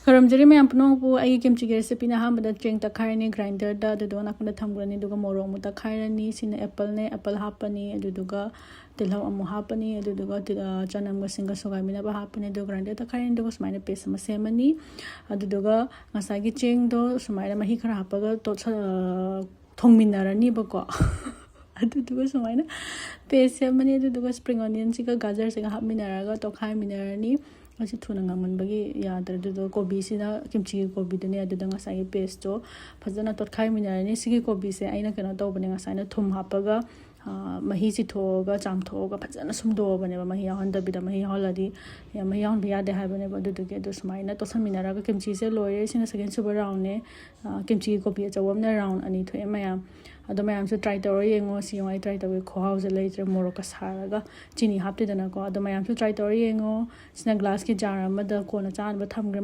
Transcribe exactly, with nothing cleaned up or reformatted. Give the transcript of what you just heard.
ꯈꯨꯔꯨꯝꯖꯔꯤ ꯃꯌꯥꯝ ꯄꯨꯝꯅꯃꯛꯄꯨ꯫ ꯑꯩꯒꯤ ꯀꯤꯝꯆꯤꯒꯤ recipeꯅ ꯑꯍꯥꯟꯕꯗ ꯆꯦꯡ ꯇꯛꯈꯥꯏꯔꯅꯤ grinderꯗ, ꯑꯗꯨꯗꯨꯒ ꯅꯥꯀꯟꯗ ꯊꯝꯈ꯭ꯔꯅꯤ꯫ ꯑꯗꯨꯒ ꯃꯣꯔꯣꯛ ꯑꯃꯨꯛ ꯇꯛꯈꯥꯏꯔꯅꯤ꯫ ꯁꯤꯅ appleꯅꯦ, apple ꯍꯥꯞꯄꯅꯤ꯫ ꯑꯗꯨꯗꯨꯒ ꯇꯤꯜꯍꯧ ꯑꯃꯨꯛ ꯍꯥꯞꯄꯅꯤ꯫ ꯑꯗꯨꯗꯨꯒ ꯇꯤ-, ꯑ, ꯆꯅꯝꯒ ꯁꯤꯡꯒ ꯁꯨꯒꯥꯏꯃꯤꯟꯅꯕ ꯍꯥꯞꯄꯅꯤ꯫ ꯑꯗꯨꯒ grinderꯗ ꯇꯛꯈꯥꯏꯔꯅꯤ꯫ ꯑꯗꯨꯒ ꯁꯨꯃꯥꯏꯅ paste ꯑꯃ ꯁꯦꯝꯃꯅꯤ꯫ ꯑꯗꯨꯗꯨꯒ ꯉꯁꯥꯏꯒꯤ ꯆꯦꯡꯗꯣ ꯁꯨꯃꯥꯏꯅ ꯃꯍꯤ ꯈꯔ ꯍꯥꯞꯄꯒ ꯇꯣꯠꯁ-, ꯑ, ꯊꯣꯡꯃꯤꯟꯅꯔꯅꯤꯕꯀꯣ꯫ ꯑꯗꯨꯗꯨꯒ ꯁꯨꯃꯥꯏꯅ paste ꯁꯦꯝꯃꯅꯤ꯫ ꯑꯗꯨꯗꯨꯒ spring onionꯁꯤꯒ ꯒꯥꯖꯔꯁꯤꯒ ꯍꯥꯞꯃꯤꯟꯅꯔꯒ ꯇꯣꯠꯈꯥꯏꯃꯤꯟꯅꯔꯅꯤ꯫ ꯑꯁꯤ ꯊꯨꯅ ꯉꯝꯃꯟꯕꯒꯤ ꯌꯥꯗ꯭ꯔꯦ꯫ ꯑꯗꯨꯗꯨꯒ ꯀꯣꯕꯤꯁꯤꯅ, ꯀꯤꯝꯆꯤꯒꯤ ꯀꯣꯕꯤꯗꯨꯅꯦ, ꯑꯗꯨꯗ ꯉꯁꯥꯏꯒꯤ pasteꯇꯣ ꯐꯖꯅ ꯇꯣꯠꯈꯥꯏꯃꯤꯟꯅꯔꯅꯤ꯫ ꯁꯤꯒꯤ ꯀꯣꯕꯤꯁꯦ ꯑꯩꯅ ꯀꯩꯅꯣ ꯇꯧꯕꯅꯦ, ꯉꯁꯥꯏꯅ ꯊꯨꯝ ꯍꯥꯞꯄꯒ, ꯑ, ꯃꯍꯤ ꯆꯤꯊꯣꯛꯑꯒ, ꯆꯥꯝꯊꯣꯛꯑꯒ ꯐꯖꯅ ꯁꯨꯝꯗꯣꯛꯑꯕꯅꯦꯕ, ꯃꯍꯤ ꯌꯥꯎꯍꯟꯗꯕꯤꯗ꯫ ꯃꯍꯤ ꯌꯥꯎꯍꯜꯂꯗꯤ, ꯌꯥꯝ ꯃꯍꯤ ꯌꯥꯎꯍꯟꯕ ꯌꯥꯗꯦ ꯍꯥꯏꯕꯅꯦꯕ꯫ ꯑꯗꯨꯗꯨꯒꯤ ꯑꯗꯨ ꯁꯨꯃꯥꯏꯅ ꯇꯣꯠꯁꯟꯃꯤꯟꯅꯔꯒ, ꯀꯤꯝꯆꯤꯁꯦ ꯂꯣꯏꯔꯦ꯫ ꯁꯤꯅ second ꯁꯨꯕ roundꯅꯦ꯫ ꯑ, ꯀꯤꯝꯆꯤꯒꯤ ꯀꯣꯕꯤ ꯑꯆꯧꯕ ꯑꯃꯅ round ꯑꯅꯤ ꯊꯣꯛꯑꯦ ꯃꯌꯥꯝ꯫ ꯑꯗꯣ ꯃꯌꯥꯝꯁꯨ try ꯇꯧꯔ ꯌꯦꯡꯉꯣ꯫ ꯁꯤ ꯌꯦꯡꯉꯣ, ꯑꯩ try ꯇꯧꯕꯒꯤ ꯈꯨꯍꯥꯎꯁꯦ ꯂꯩꯇ꯭ꯔꯦ, ꯃꯣꯔꯣꯛꯀ ꯁꯥꯔꯒ꯫ ꯆꯤꯅꯤ ꯍꯥꯞꯇꯦꯗꯅꯀꯣ꯫ ꯑꯗꯣ ꯃꯌꯥꯝꯁꯨ try ꯇꯧꯔ ꯌꯦꯡꯉꯣ꯫ ꯁꯤꯅ glassꯀꯤ jar ꯑꯃꯗ ꯀꯣꯟꯅ ꯆꯥꯅꯕ ꯊꯝꯈ꯭ꯔꯦ꯫